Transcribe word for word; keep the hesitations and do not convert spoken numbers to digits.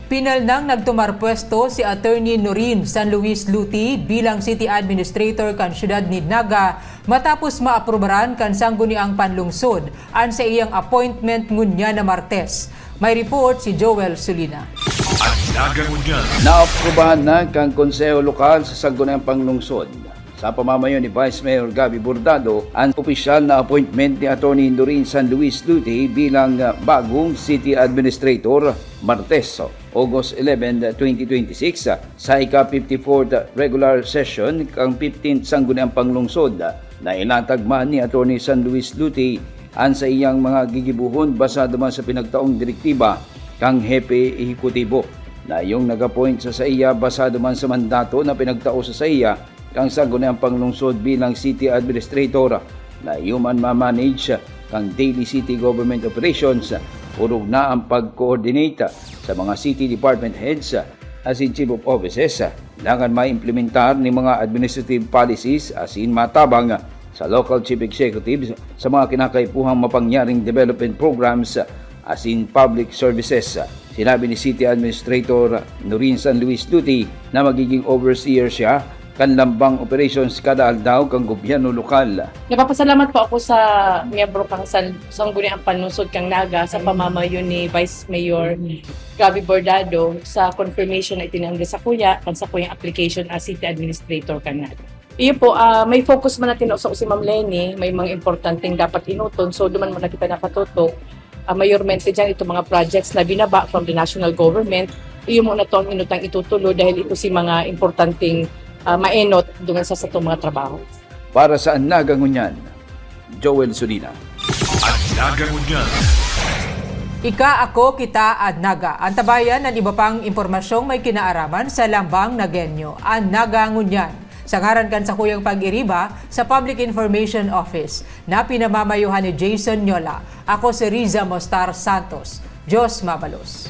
Pinal nang nagtumar pwesto si Attorney Norin San Luis Luti bilang City Administrator kan siyudad nin Naga matapos maaprubaran kan Sangguniang Panlungsod an saiyang appointment ngunyan na Martes. May report si Joel Sulina. Naaprubahan na kan Konseho Lokal sa Sangguniang Panlungsod sa pamamayo ni Vice Mayor Gabby Bordado an opisyal na appointment ni Attorney Norin San Luis Luti bilang bagong City Administrator, Martes, August eleven, twenty twenty-six, sa ika-fifty-fourth regular session kan fifteenth Sangguniang Panglungsod. Nailatag man ni Attorney San Luis Luti an saiyang mga gigibohon basado man sa pinagtaong direktiba kan Hepe Ehekutibo na iyong nag-appoint sa saiya basado man sa mandato na pinagtao sa saiya kan Sangguniang Panglungsod bilang City Administrator na iyo man ma-manage kan daily city government operations, orog na ang pag-coordinate sa mga city department heads asin chief of offices, dangan maimplementar nin mga administrative policies asin matabang sa local chief executives sa mga kinakaipuhang mapangyaring development programs asin public services. Sinabi ni City Administrator Norin San Luis Luti na magiging overseer siya kan lambang operations kada aldaw kan gobyerno lokal. Nagpapasalamat po ako sa miyembro kang San, Sangguniang Panlungsod kang Naga sa pamamayo ni Vice Mayor Gabby Bordado sa confirmation na itinanggi sa kuya kan sa kuyang application as City Administrator kang Naga. Iyo po, ah, may focus man natin sa si Ma'am Leni, may mga importanteng dapat inuton. So, duman mo na kita nakatutok. Ah, mayormente dyan, itong mga projects na binaba from the national government, iyo mo na to ang inutang itutulo dahil ito si mga importanteng ah, maenot dungan sa satong mga trabaho. Para sa An Naga Ngunyan, Joel Sulina. Ika, ako, kita, An Naga. Antabayan an iba pang impormasyong may kinaaraman sa Lambang Nagenyo, An Naga Ngunyan. Sa ngaran kan sakuyang pag-iriba sa Public Information Office na pinamamayohan ni Jason Nyola, ako si Riza Mostar Santos. Diyos mabalos.